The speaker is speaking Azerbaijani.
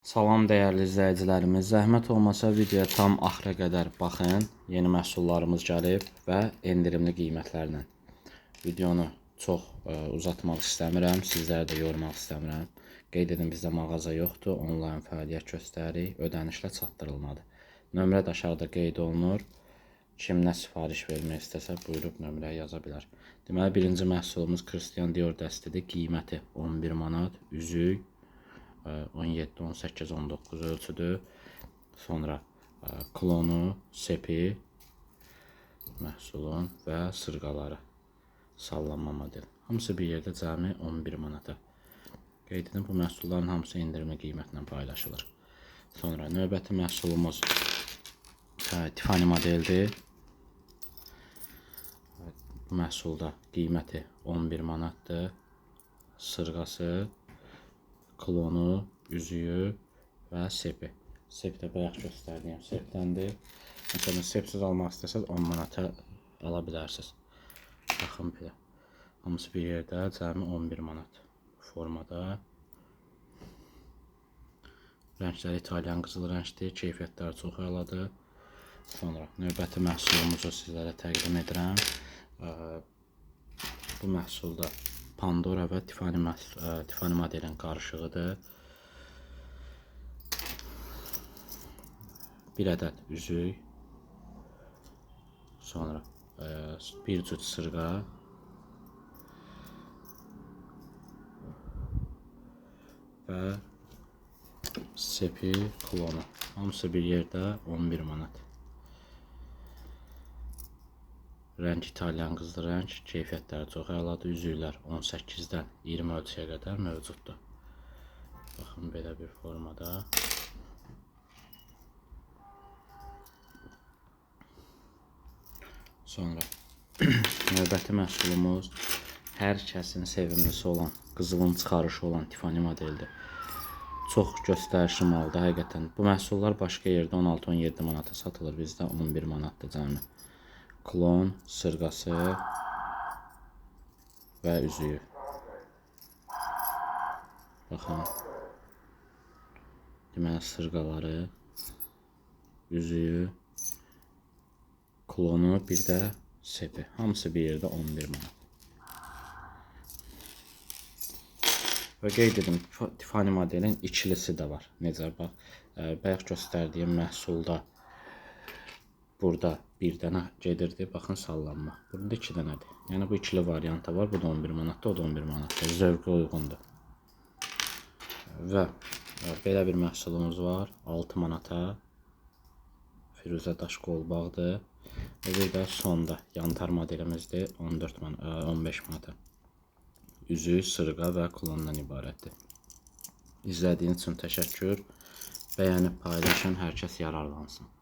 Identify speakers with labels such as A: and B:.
A: Salam dəyərli izləyicilərimiz. Zəhmət olmasa videoya tam axıra qədər baxın. Yeni məhsullarımız gəlib və endirimli qiymətlərlə. Videonu çox uzatmaq istəmirəm, sizləri də yormaq istəmirəm. Qeyd edim, bizdə mağaza yoxdur, onlayn fəaliyyət göstəririk, ödənişlə çatdırılmadı. Nömrə də aşağıda qeyd olunur. Kim nə sifariş vermək istəsə, buyurub nömrəyə yaza bilər. Deməli, birinci məhsulumuz Christian Dior dəstidir. Qiyməti 11 manat, üzük 17, 18, 19 ölçüdür. Sonra klonu, sepi məhsulun və sırğaları sallanma model. Hamısı bir yerdə cəmi 11 manata. Qeyd edim, bu məhsulların hamısı endirimli qiymətlə paylaşılır. Sonra növbəti məhsulumuz Tiffany modeldir. Bu məhsulda qiyməti 11 manatdır. Sırğası, klonu, üzüyü və sepi. Sep də bayaq göstərdiyim sepdəndir. Məsələn, sepsiz almaq istəsəz 10 manata ala bilərsiniz. Baxın belə. Hamısı bir yerdə cəmi 11 manat formada. Rəngləri İtalyan qızıl rəngdir, keyfiyyətləri çox əladır. Sonra növbəti məhsulumuzu sizlərə təqdim edirəm. Bu məhsulda Pandora və Tiffany modelin qarışığıdır. Bir ədəd üzük, sonra bir cüt sırğa, və sepi, klonu. Hamısı bir yerdə 11 manat. Rəng İtalyan qızıl rəng, keyfiyyətləri çox əladır. Üzüklər 18-dən 20 ölçüyə qədər mövcuddur. Baxın belə bir formada. Sonra növbəti məhsulumuz hər kəsin sevimlisi olan, qızılın çıxarışı olan Tiffany modeldir. Çox göstərişli maldır həqiqətən. Bu məhsullar başqa yerdə 16-17 manata satılır, bizdə 11 manatdır cəmi. Klon, sırğası və üzüyü. Baxın. Deməli, sırğaları, üzüyü, klonu, bir də sepi. Hamısı bir yerdə 11 manat. Və qeyd edim, Tiffany modelin ikilisi də var. Necə? Bax, bayaq göstərdiyim məhsulda burada bir dənə gedirdi. Baxın, sallanma. Burada iki dənədir. Yəni, bu ikili variantı var. Bu da 11 manatdır, o da 11 manatdır. Zövqə uyğundur. Və belə bir məhsulumuz var. 6 manata. Firuzə daş qolbaqdır. Və bir də sonda yantar modelimizdir. 14 man 15 manata. Üzük, sırğa və klondan ibarətdir. İzlədiyiniz üçün təşəkkür. Bəyənib paylaşın, hər kəs yararlansın.